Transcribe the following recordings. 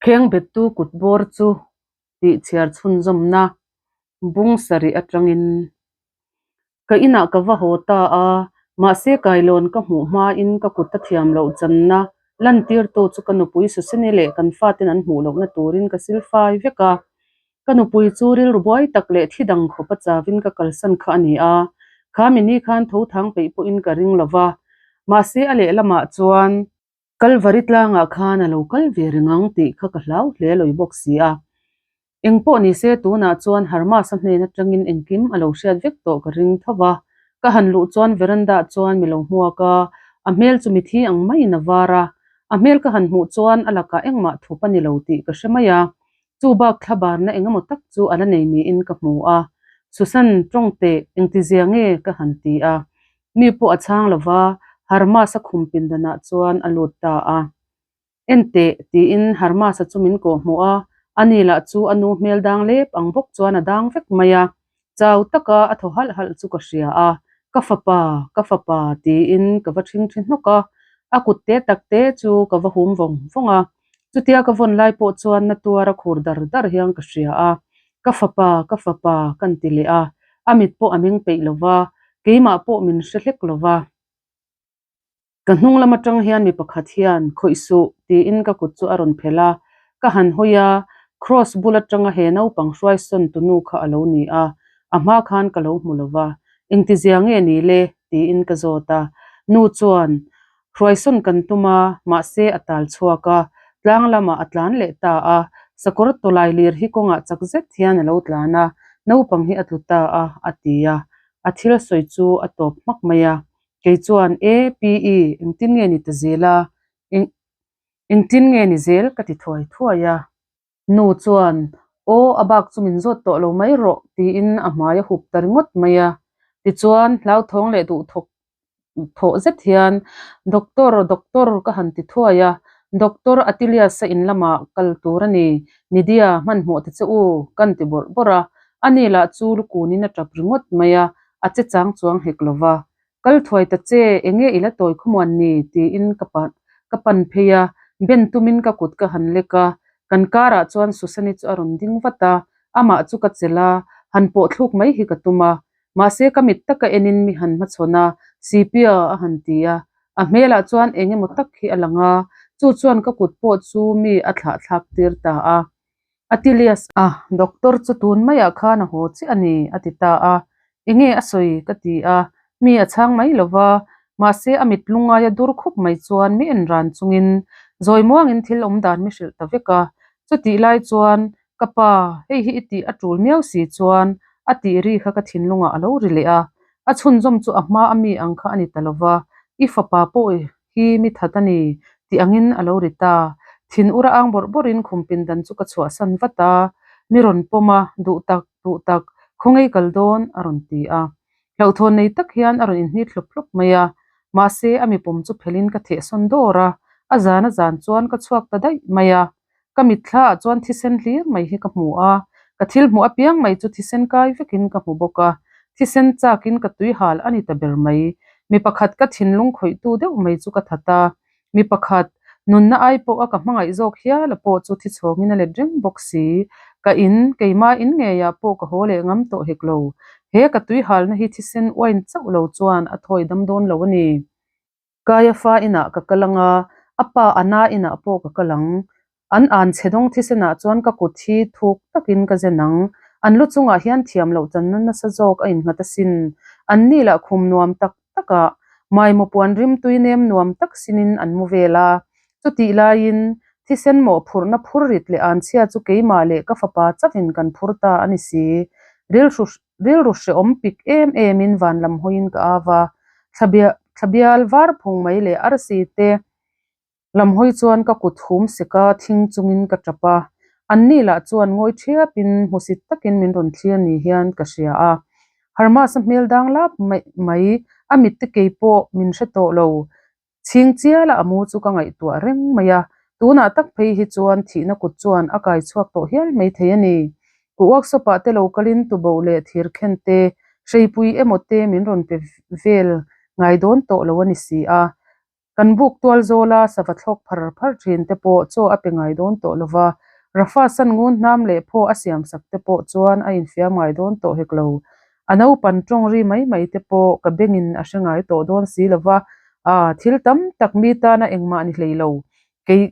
Khengbettu kut bawr chu tih chhiar chhunzawmna bung sarih atangin ka inah ka va haw ta a, mahse kailawn ka hmuh hmain ka kut a thiam loh channa lantirtu chu ka nupui Suseni leh kan faten an hmuh lohna turin ka silfai vek a. Ka nupui chu rilru buai tak leh thi dang khawp a chavin ka kalsan kha a ni a, kha mini khan tho thang peih pawhin ka ring lo va, mahse a lehlamah chuan Kalvari tlangah khan a lo kal ve reng ang tih kha ka hlau hle lawi bawk si a. Eng pawh ni se tunah chuan Harmas-a hnen atangin engkim a lo hriat vek tawh ka ring tho va. Ka han luh chuan veranda ah chuan mi lo hmuak a, a hmel chu mithi ang maiin a var a. A hmel ka han hmuh chuan a lakah engmah thup a ni lo tih ka hre mai a. Chu bak thlabarna eng emaw tak chu a la nei niin ka hmu a. Susan, tawng teh, engtizia nge? ka han ti a. Mi pawh a chhang lo va, Harmas-a khum pindanah chuan a lut ta a. En teh, tiin Harmas-a chu min kawhhmuh a, ani lah chu a nu hmel dang lep ang bawk chuan a dang vek mai a. Chau taka a thaw halh halh chu ka hria a, Ka fapa, ka fapa, tiin ka va ṭhingṭhi hnawk a, a kut te tak te chu ka va hum vawng vawng a. Chutia ka vawn lai pawh chuan na tuar a khur dar dar hian ka hria a, Ka fapa, ka fapa, ka nti leh a, a mit pawh a meng peih lo va, keimah pawh min hre hlek lo va. Ka hnung lam atang hian mi pakhat hian, Khawih suh, tiin ka kut chu a rawn phelh a, ka han hawi a, Cross bul atanga he naupang hruaisawn tunu kha a lo ni a, a hma khan ka lo hmu lo va, engtizia nge ni le? tiin ka zawt a, nu chuan, Hruaisawn kan tum a, mahse a tal chhuak a, tlang lamah a tlan leh ta a, sakawr tawlai lir hi kawngah chak zet hian a lo tlan a, naupang hi a tlu ta a, a ti a, a thil sawi chu a tawp hmak mai a. Kei chuan, E, PE, engtin nge ni ta zel a? Eng, engtin nge ni zel? ka ti thuai thuai a. Nu chuan, Aw, a bak chu min zawt tawh lo mai rawh, tiin a hmai a hup ta ringawt mai a. Tichuan, hlauthawng leh duhthawk thawh zet hian, Doctor, doctor, ka han ti thuai a. Doctor Atilius-a in lamah kal tur a ni, Nidia, hmanhmawh ta che u, kan ti bawrh bawrh a. Ani lah chu lukunin a tap ringawt mai a, a che chang chuang hek lo va. Kal thuai ta che, enge i la tawi khawmuan ni? tiin ka pa ka pan phei a, ben tumin ka kut ka han lek a, kan karah chuan Susani chu a rawn ding vat a, amah chu ka chelh a, han pawh thluk mai hi ka tum a, mahse ka mit taka enin mi han hmachhawn a, Sipia a han ti a, a hmelah chuan eng emaw tak hi a lang a, chu chuan ka kut pawh chu mi a thlah thlak tir ta a. A ti lias a, doctor chu tun maiah khan a haw chiah a ni, a ti ta a. Enge a sawi? ka ti a, mi a chhang mai lo va, mahse a mit lungaia dur khup mai chuan mi en ran chungin zawi muangin thil awm dan mi hrilh ta vek a. Chutih lai chuan, Ka pa, hei hi i tih a tul miau si chuan a tih ri kha ka thinlungah a lo ri leh a, a chhunzawm chu a hma a mi ang kha a ni ta lo va, i fapa pawh hi mi that a ni tih angin a lo ri ta. Thin ura ang bawrh bawrhin khum pindan chu ka chhuahsan vat a, mi rawn pawm a, duh tak, duh tak, khawngei kal dawn a rawn ti a. Hlauhthawn nei tak hian a rawn inhnit hlup hlup mai a, mahse a mi pawm chu phelhin ka thehsawn dawr a, a zan a zan chuan ka chhuak ta daih mai a. Ka mitthla ah chuan thisen hlir mai hi ka hmu a, ka thil hmuh apiang mai chu thisen kai vekin ka hmu bawk a, thisen chakin ka tui hal a ni ta ber mai. Mi pakhat ka thinlung khawihtu deuh mai chu ka that a, mi pakhat nunna ai pawh a ka hmangaih zawk hial a pawh chu thi chhawngin a let reng bawk si. Ka in, keimah in ngeiah pawh ka haw leh ngam tawh hek lo. He ka tui halna hi thisen uain chauh lo chuan a thawi dam dawn lo a ni. Kaiafa inah ka kal ang a, a pa Ana inah pawh ka kal ang. An an chhe dawng thisenah chuan ka kut hi thuk takin ka zen ang. An lu chungah hian thiam loh channa nasa zawk a innghat asin. Anni lah khum nuam tak takah maimaw puan rim tui nem nuam tak sinin an mu vel a. Chutih laiin thisen mawhphurhna phur rit leh anchhia chu keimah leh ka fapa chauhin kan phur ta a ni si. Rilru Rilru hrehawm pik em emin van lam hawiin ka av a, thlabial var phung mai leh arsi te lam hawi chuan ka kut hum sek a, thing chungin ka tap a. Anni lah chuan ngawi thiapin hmusit takin min rawn thlir ni hian ka hria a. Harmasa hmel dang lap mai, a mitte kei pawh min hre tawh lo. Chhing chiala a mu chu ka ngaihtuah reng mai a, tunah tak phei hi chuan thihna kut chuan a kai chhuak tawh hial mai thei a ni. Ku workshop ah te lo kalin tuboh leh thir khen te, hreipui emaw te min rawn pe vel ngai dawn tawh lo a ni si a. Kan buk tual zawla sava thlawk phar phar thin te pawh chaw a pe ngai dawn tawh lo va, Rafa san ngun hnam leh phaw a siam sak te pawh chuan a infiam ngai dawn tawh hek lo. A naupan tawng ri mai mai te pawh ka bengin a hre ngai tawh dawn si lo va, aa thil tam tak mi tana engmah ni hlei lo, kei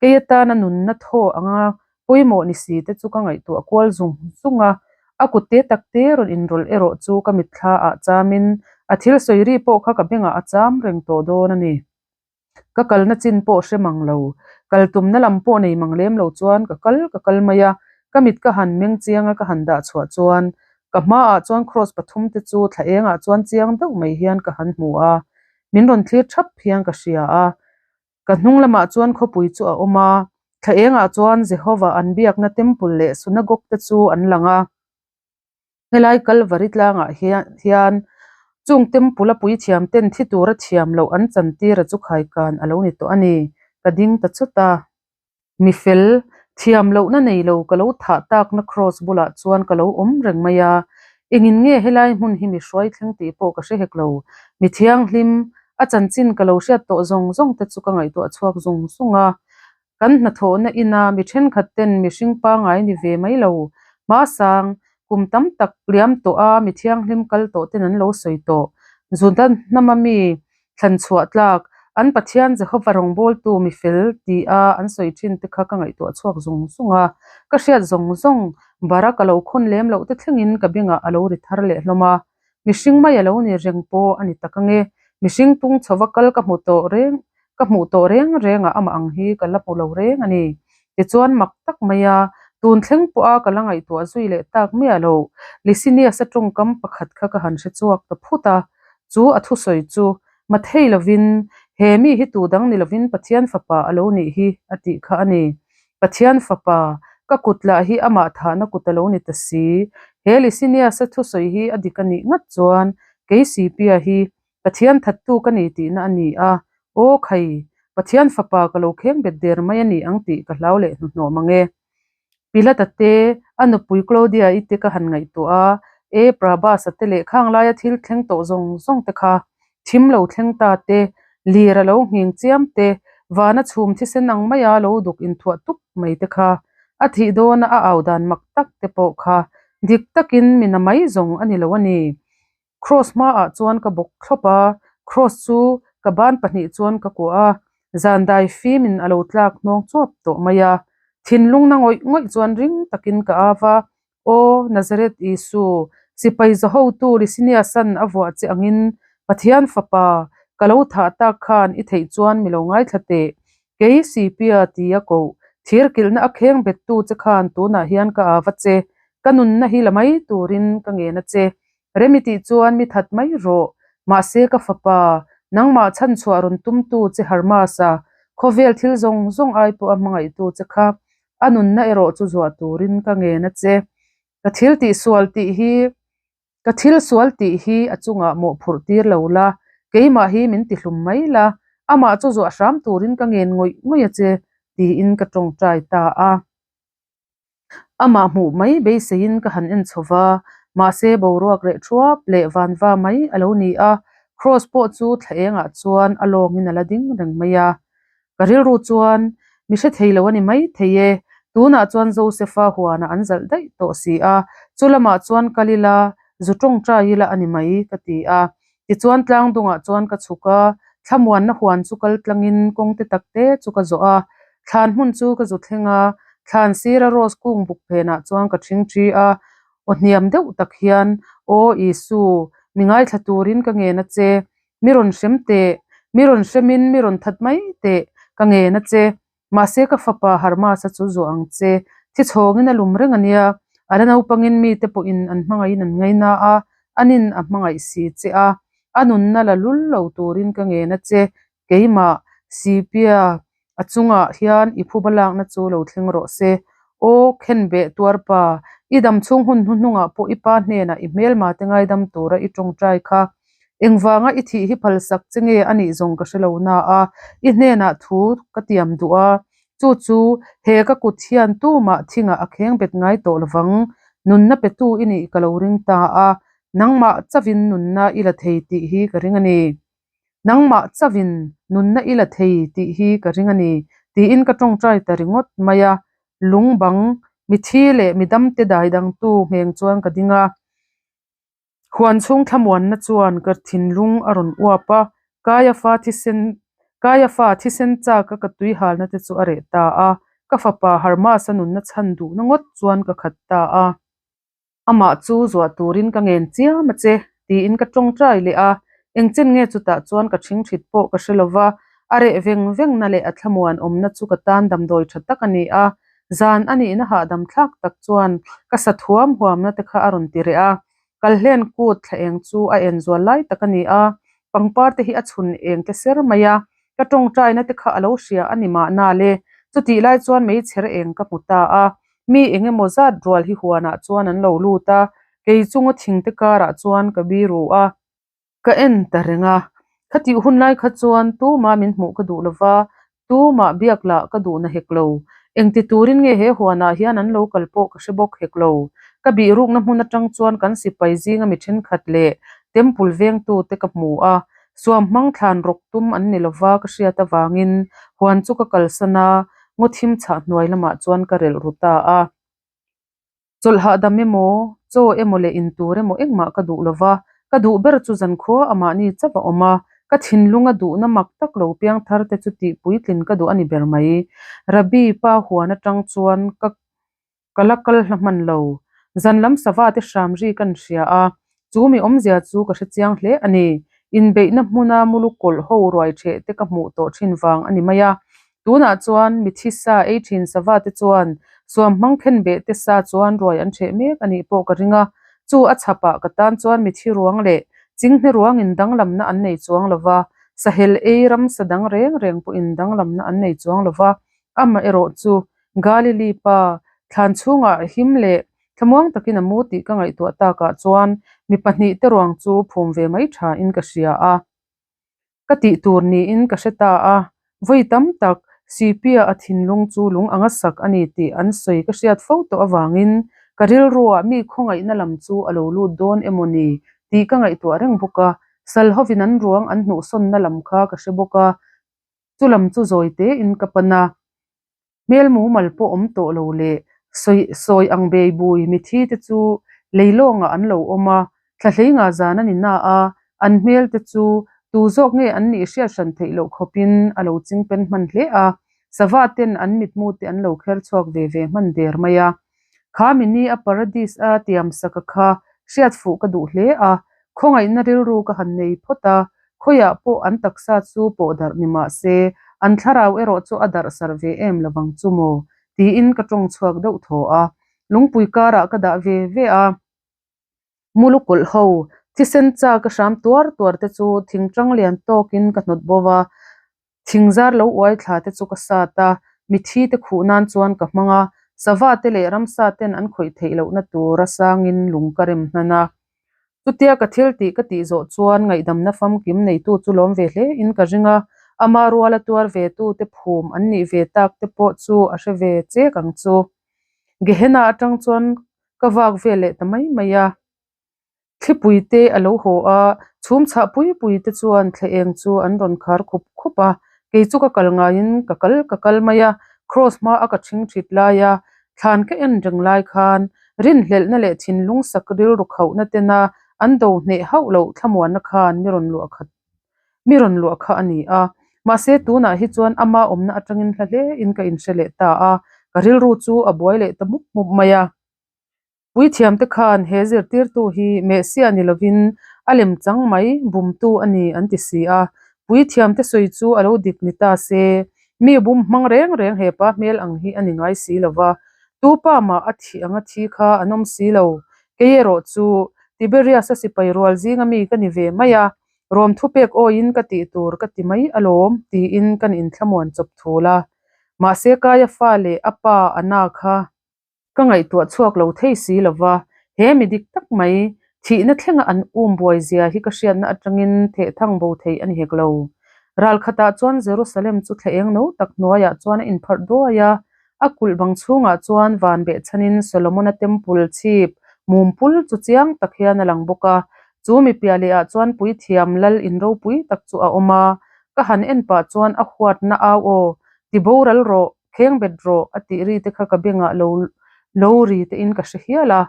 kei atana nunna thaw anga pawimawh ni si te chu ka ngaihtuah kual zung zung a, a kut te tak te rawn inrawlh erawh chu ka mitthla ah chamin a thil sawi ri pawh kha ka bengah a cham reng tawh dawn a ni. Ka kalna chin pawh hre mang lo, kal tumna lam pawh nei mang lem lo chuan ka kal ka kal mai a, ka mit ka han meng chiang a ka han dah chhuah chuan ka hmaah chuan cross pathum te chu thla engah chuan chiang deuh mai hian ka han hmu a, min rawn thlir thap hian ka hria a. Ka hnung lamah chuan khawpui chu a awm a, thla engah chuan Jehovah an biakna temple leh synagogue te chu an lang a. Helai Kalvari tlangah hian chung temple a puithiam ten thi tura thiam loh an chantira chu khaikan a lo ni tawh a ni. Ka ding ta chawt a. Mi fel, thiam lohna nei lo ka lo thah takna cross bulah chuan ka lo awm reng mai a. Engin nge helai hmun hi mi hruai thleng tih pawh ka hre hek lo. Mi thianghlim, a chanchin ka lo hriat tawh zawng zawng te chu ka ngaihtuah chhuak zung zung a. Kan hnathawhna ina mi thenkhat ten mihring pangai ni ve mai lo. Hmasang, kum tam tak liam tawh a mi thianghlim kal tawh ten an lo sawi tawh. Juda hnama mi thlan chhuah tlak, an Pathian Jehova rawngbawltu mi fel ti a an sawi thin te kha ka ngaihtuah chhuak zung zung a. Ka hriat zawng zawng bara ka lo khawn lem loh te thlengin ka bengah a lo ri thar leh hlawm a. Mihring mai a lo ni reng pawh a ni tak ange. Mihring tung chhova kal ka hmu tawh reng ka hmuh tawh reng reng a amah ang hi ka la hmu lo reng a ni. Tichuan mak tak mai a, tun thleng pawh a ka la ngaihtuah zui leh tak miah lo. Licinius-a tawngkam pakhat kha ka han hre chhuak ta phut a, chu a thusawi chu Mathei lovin, he mi hi tu dang ni lovin Pathian fapa a lo nih hi a tih kha a ni. Pathian fapa, ka kut lah hi amah thahna kut a lo ni ta si. He Licinius-a thusawi hi a dik a nih ngat chuan kei Sipia hi Pathian thattu ka ni tihna a ni a, aw khai, Pathian fapa ka lo kheng bet der mai a ni ang tih ka hlau leh hnuhnawh mang e. Pilata te, a nupui Claudia-i te ka han ngaihtuah a, e Prabhas-a te leh khang laia thil thleng tawh zawng zawng te kha, thim lo thleng ta te, lir a lo nghing chiam te, vana chhum thisen ang maia lo duk inthuah tup mai te kha, a thih dawna a au dan mak tak te pawh kha dik takin mi na mai zawng a ni lo a ni. Cross hmaah chuan ka bawk thlawp a, cross chu ka ban pahnih chuan ka kuah a, zan dai fimin a lo tlak hnawng chuap tawh mai a. Thinlung na ngawih ngawih chuan ring takin ka av a, Aw Nazareth Isu, sipai zahotu Licinius-a'n a vuah che angin Pathian fapa ka lo thah tak khan i theih chuan mi lo ngaithla teh. Kei Sipia tia koh, thir kilhna a kheng bettu che khan tunah hian ka av a che, ka nunna hi la mai turin ka ngen a che. Remi tih chuan mi that mai rawh. Mahse ka fapa, nangmah chhanchhuah rawn tumtu che Hermas-a, khawvel thil zawng zawng ai pawh a hmangaihtu che kha, a nunna erawh chu zuah turin ka ngen a che. Ka thil tih sual tih hi, ka thil sual tih hi a chungah mawhphurh tir lo la, keimah hi min tihlum mai la, amah chu zuah hram turin ka ngen ngawih ngawih a che, tiin ka tawngtai ta a. Amah hmuh mai beiseiin ka han en chho va, mahse boruak reh thuap leh vanva mai a lo ni a, Kross pawh chu thla engah chuan a lawngin a la ding reng mai a. Ka rilru chuan mi hre thei lo a ni mai thei e, tunah chuan Joseph-a huanah an zalh daih tawh si a, chu lamah chuan kal ila, zu tawngtai ila a ni mai ka ti a. Tichuan tlang dungah chuan ka chhuk a, thlamuanna huan chu kal tlangin kawng te tak te chu ka zawh a, thlan hmun chu ka zu thleng a, thlan sira rose kung buk phenah chuan ka ṭhing ṭhi a, aw hniam deuh tak hian, Aw Isu, mi ngaithla turin ka ngen a che, mi rawn hrem teh, mi rawn hremin mi rawn that mai teh, ka ngen a che. Mahse ka fapa Hermas-a chu zuah ang che, thi chhawngin a lum reng a nia, a la naupangin mite pawhin an hmangaihin an ngaina a, anin a hmangaih si che a, a nunna la lul lo turin ka ngen a che, keimah, Sipia, a chungah hian i phuba lakna chu lo thleng rawh se. Aw, khenbeh tuarpa, i dam chhung hun hnuhnungah pawh i pa hnenah i hmelma te ngaidam tura i tawngtai kha Engvanga i thih hi phalsak che nge a nih zawng ka hre lo na a, i hnenah thu ka tiam duh a, chu chu he ka kut hian tumah thingah a kheng bet ngai tawh lovang, nunna petu i nih ka lo ring ta a, nangmah chavin nunna i la thei tih hi ka ring a ni. Nangmah chauhin nunna i la thei tih hi ka ring a ni, tiin ka tawngtai ta ringawt mai a. Lung bang, mithi leh midamte dai dangtu ngheng chuan ka ding a. Huan chhung thlamuanna chuan ka thinlung a rawn uap a, Kaiafa thisen Kaiafa thisen chaka ka tui halna te chu a reh ta a, ka fapa Harmasa nunna chhan duhna ngawt chuan ka khat ta a. Amah chu zuah turin ka ngen chiam a che, tiin ka tawngtai leh a. Engchen nge chutah chuan ka thingthit pawh ka hre lova, a reh veng vengna leh a thlamuan awmna chu ka tan damdawi tha tak a ni a. Zan a nihna hahdam thlak tak chuan ka sa thuam huamna te kha a rawn ti reh a. Kalhlen kut thla eng chu a en zual lai tak a ni a, pangpar te hi a chhun eng te ser mai a, ka tawngtaina te kha a lo hria a ni mahna le. Chutih lai chuan meichher eng ka hmu ta a, mi eng emaw zat rual hi huanah chuan an lo lut a, kei chunga thingte karah chuan ka biru a. Ka en ta reng a, khatih hun lai kha chuan tumah min hmuh ka duh lova, tumah biak lah ka duh na hek lo. Engti turin nge he huanah hian an lo kal pawh ka hre bawk hek lo. Ka bihrukna hmun atang chuan kan sipai zinga mi thenkhat leh temple vengtute ka hmu a, suam hmang thlan rawk tum an ni lova ka hriat avangin huan chu ka kalsan a, ngaw thim chhah hnuai lamah chuan ka relh ru ta a. Chawlh hahdam emaw, chaw emaw leh in tur emaw engmah ka duh lova, ka duh ber chu zankhua a mahni chauh a awm a, ka thinlunga duhna mak tak lo piang thar te chu tih puitlin ka duh a ni ber mai. Rabbi pa huan atang chuan ka ka la kal hla hman lo. Zan lam sava te hram ri kan hria a, chu mi awmzia chu ka hre chiang hle a ni. Inbeihna hmuna mulu kawlh ho ruai theh te ka hmuh tawh thin vang a ni mai a. Tunah chuan mithi sa ei thin sava te chuan suam hmang khen beh te sa chuan ruai an theh mek a nih pawh ka ring a. Chu a chhapah ka tan chuan mithi ruang leh chinghne ruangin danglamna an nei chuang lo va, sahel ei ramsa dang reng reng pawhin danglamna an nei chuang lo va. Amaherawh chu Galili pa thlan chhungah him leh thlamuang takin a mu tih ka ngaihtuah takah chuan mi pahnihte ruang chu phum ve mai thain ka hria a. Ka tih tur niin ka hre ta a, vawi tam tak Sipia a thinlung chu lung anga sak a ni tih an sawi ka hriat fo tawh avangin ka rilruah mi khawngaihna lam chu a lo lut dawn emaw ni tih ka ngaihtuah reng bawk a, sal hovin an ruang an hnuhsawnna lam kha ka hre bawk a. Chu lam chu zawi tein ka pan a, hmel mumal pawh awm tawh lo leh sawi sawi ang bei bui mithi te chu leilawngah an lo awm a, thla hleinga zan a ni na a, an hmel te chu tu zawk nge an nih hriat hran theih loh khawpin a lo chingpen hman hle a, sava ten an mitmu te an lo kher chhuak ve ve hman der mai a. Kha mini a paradis a tiam saka kha hriat fuh ka duh hle a, khawngaihna rilru ka han nei phawt a, khawiah pawh an taksa chu pawh darh ni mah se, an thlarau erawh chu a darh sarh ve em lovang chu maw? tiin ka tawng chhuak deuh thaw a, lungpui karah ka dah ve ve a. Mulu kawlh ho, thisen chak a hram tuar tuar te chu thingtang lian tawkin ka hnawt bo va, Thingzar lo uai thla te chu ka sat a, mithi te khuh nan chuan ka hmang a, sava te leh ramsa ten an khawih theih lohna tur a sangin lung ka rem hnan a. Chutia ka thil tih ka tih zawh chuan ngaihdamna famkim neitu chu lawm ve hle in ka ring a, ama ruala tuar ve tu te phum an nih ve tak te pawh chu a hre ve chek ang chu. Gehenna atang chuan ka vak vel leh ta mai mai a. Thlipui te a lo haw a, chhum chhah pui pui te chuan thla eng chu an rawn khar khup khup a, kei chu ka kal ngaiin ka kal ka kal mai a, cross hma a ka thing thit lai a, thlan ka en reng lai khan rinhlelhna leh thinlung sak rilru khauhna tena an do hneh hauh loh thlamuanna khan mi rawn luah khat mi rawn luah kha a ni a, mahse tunah hi chuan ama awmna atangin hla hle in ka inhre leh ta a, ka rilru chu a buai leh ta mup mup mai a. Puithiamte khan he zirtirtu hi Messiah ni lovin a lem chang mai bumtu a ni an ti si a. Puithiamte sawi chu a lo dik ni ta se, mi bum hmang reng reng hepa hmel ang hi a ni ngai si lo va, tu pa mah a thih anga thi kha an awm si lo. Kei erawh chu Tiberias-a sipai rual zinga mi ka ni ve mai a, rawm thupek awiin ka tih tur ka ti mai alawm tiin kan inthlamuan chawp thul a. Mahse Kaiafa leh a pa Anna kha Ka ngaihtuah chhuak lo thei si lo va, he mi dik tak mai, thihna thlenga an um buai zia hi ka hriatna atangin thehthang bo thei a ni hek lo. Ral khatah chuan Jerusalem chu thla eng no tak hnuaiah chuan a inpharh duai a, a kulh bang chhungah chuan van behchhanin Solomona Temple chhip mum pul chu chiang tak hian a lang bawk a. Chu mi piah leh ah chuan puithiam lal in ropui tak chu a awm a, ka han en pah chuan a huatna au aw, ti boral rawh, kheng bet rawh a tih ri te kha ka bengah lo lo ri te in ka hre hial a.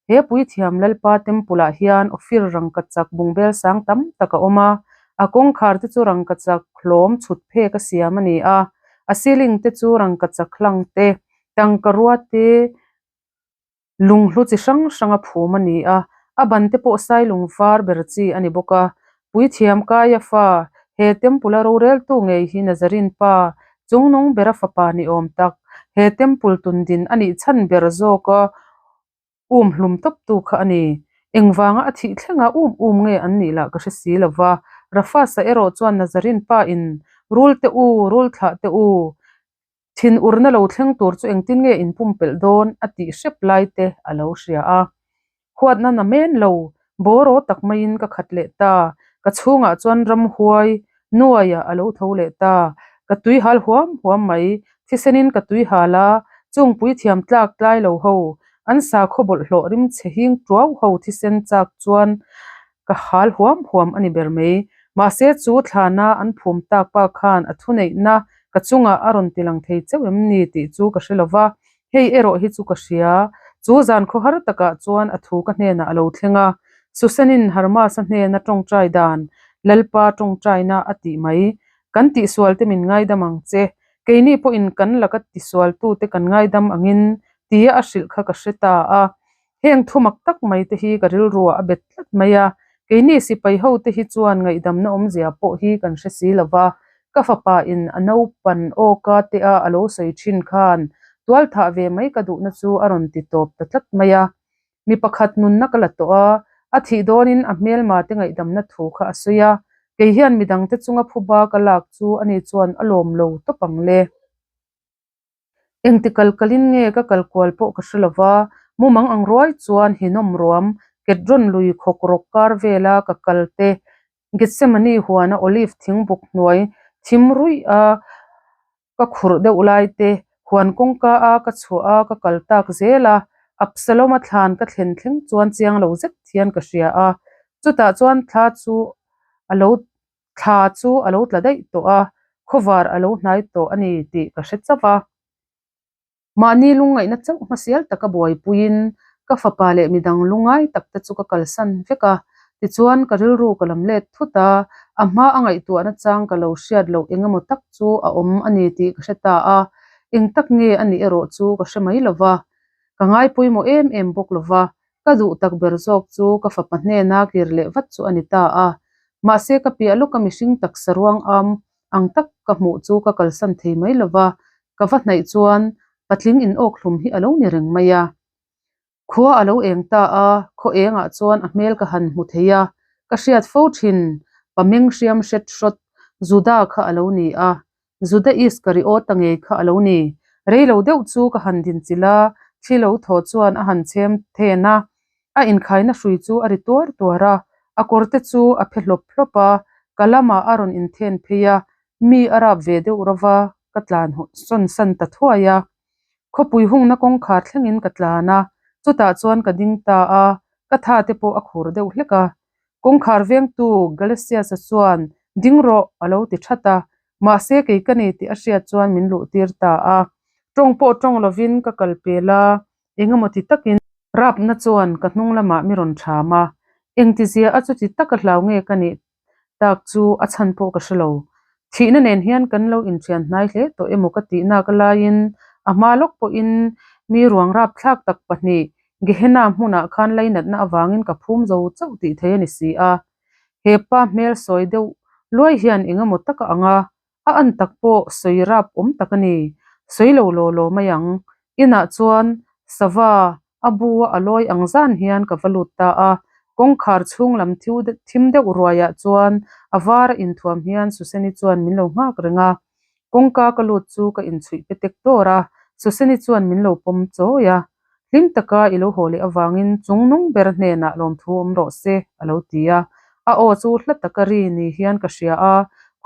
He puithiam lalpa temple ah hian Ophir rangkachak bungbel sang tam tak a awm a, a kawngkhar te chu rangkachak hlawm chhut phek a siam a ni a, a ceiling te chu rangkachak hlang te, tangkarua te, Lunghlu chi hrang hrang a phum a ni a, a ban te pawh sailung var ber chi a ni bawk a. Puithiam Kaiafa, he temple a roreltu ngei hi Nazarene pa, chungnung bera fapa ni awm tak, he temple tundin a nih chhan ber zawka um hlum tawptu kha a ni. Engvanga a thih thlenga um um nge an nih lah ka hre si lo va. Rafasa erawh chuan Nazarene pa in, Rul te u, rul thlah te u, Thin urna lo thleng tur chu engtin nge in pumpelh dawn a tih hrep lai te a lo hria a. Huatna na men lo, bawraw tak maiin ka khat leh ta. Ka chhungah chuan ramhuai nuaia a lo tho leh ta. Ka tui hal huam huam mai. Thisenin ka tui hal a, chung puithiam tlak tlai lo ho, an sakhaw bawlhhlawh rimchhe hing tuau ho thisen chak chuan Ka hal huam huam a ni ber mai. Mahse chu thlana an phum tak pa khan a thuneihna ka chungah a rawn tilang thei chauh em ni tih chu ka hre lo va, hei erawh hi chu ka hria. Chu zan khawhar takah chuan a thu ka hnenah a lo thleng a, Susanin Harmasa hnena tawngtai dan, Lalpa tawngtaina a tih mai. Kan tihsualte min ngaidam ang che. Keini pawhin kan laka tisualtute kan ngaidam angin tia a hrilh kha ka hre ta a. Heng thu mak tak mai te hi ka rilruah a bet tlat mai a, keini sipai ho te hi chuan ngaihdamna awmzia pawh hi kan hre si lo va, ka fapa in a naupan awka te a a lo sawi thin khan tual thah ve mai ka duhna chu a rawn ti tawp ta tlat mai a. Mi pakhat nunna ka la tawh a, a thih dawnin a hmelma te ngaihdamna thu kha a sawi a, kei hian midangte chunga phuba ka lak chu ani chuan a lawm lo tawp ang le. Engti kal kalin nge ka kal kual pawh ka hre lova, mumang ang ruai chuan hinawm ruam, Kedron lui khawk rawk kar vela ka kal te, Gethsemane huana olive thing buk hnuai thim ruih a ka khurh deuh lai te, huan kawngka a ka chhuah a ka kal tak zel a, Absalom-a thlan ka thlen thleng chuan chiang lo zet hian ka hria a, chutah chuan thla chu a lo Thla chu a lo tla daih tawh a, khawvar a lo hnai tawh a ni tih ka hre chauh a. Mahni lungngaihna chauh hmasial taka buaipuiin ka fapa leh midang lungngai tak te chu ka kalsan vek a. Tichuan ka rilru ka lam let thut a, a hma a ngaihtuahna chang ka lo hriat loh eng emaw tak chu a awm a ni tih ka hre ta a. Eng tak nge a nih erawh chu ka hre mai lo va. Ka ngaipawimawh em em bawk lo va, Ka duh tak ber zawk chu ka fapa hnena kir leh vat chu a ni ta a. Mahse ka piah lawka mihring taksa ruang am ang tak ka hmuh chu ka kalsan thei mai lo va, ka va hnaih chuan patling in awk hlum hi a lo ni reng mai a. Khua a lo eng ta a, khaw engah chuan a hmel ka han hmu thei a, ka hriat fo thin pa meng hriam hret hrawt Juda kha a lo ni a. Juda Iskariota ngei kha a lo ni. Rei lo deuh chu ka han din chilh a, thli lo thaw chuan a han chhem then a. A inkhaina hrui chu a ri tuar tuar a, a kawr te chu a phe hlawp hlawp a, ka lamah a rawn inthen phei a, mi a rap ve deuh rova ka tlan sawn san ta thuai a. Khawpui hungna kawngkhar thlengin ka tlan a, chutah chuan ka ding ta a, ka tha te pawh a khur deuh hlek a. Kawngkhar vengtu Galesias-a chuan, Ding rawh, a lo ti that a. Mahse kei ka ni tih a hriat chuan min luh tir ta a. Tawng pawh tawng lovin ka kal pel a, engemaw ti takin. Rapna chuan ka hnung lamah mi rawn ṭham a. Engtizia a chuti taka hlau nge ka nih tak chu a chhan pawh ka hre lo. Thihna nen hian kan lo inṭhian hnai hle tawh emaw ka tih nak laiin a hma lawk pawhin mi ruang rapthlak tak pahnih Gehenna hmunah khan lainatna avangin ka phum zo chauh tih thei a ni si a. He pa hmel sawi deuh luai hian eng emaw taka ang a, a an tak pawh sawi rap awm tak a ni. Sawi lo law law mai ang. Inah chuan sava a bu a a lawi ang zan hian ka va lut ta a, kawngkhar chhung lam thim deuh ruaiah chuan a var a inthuam hian Suseni chuan min lo nghak reng a. Kawngka ka lut chu ka inchhuih pe tek dawr a, Suseni chuan min lo pawm chawi a. Hlim taka i lo haw leh avangin chung nung ber hnenah lawmthu awm rawh se, a lo ti a. A aw chu hla taka ri ni hian ka hria a,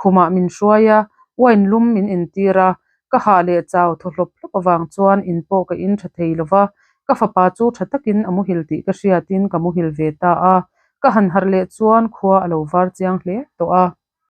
khumah min hruai a, wine lum min intir a, ka hah leh chau thaw hlawp hlawp avang chuan in pawh ka in tha thei lo va, ka fapa chu tha takin a muhil tih ka hriatin ka muhil ve ta a. Ka han harh leh chuan khua a lo var chiang hle tawh a.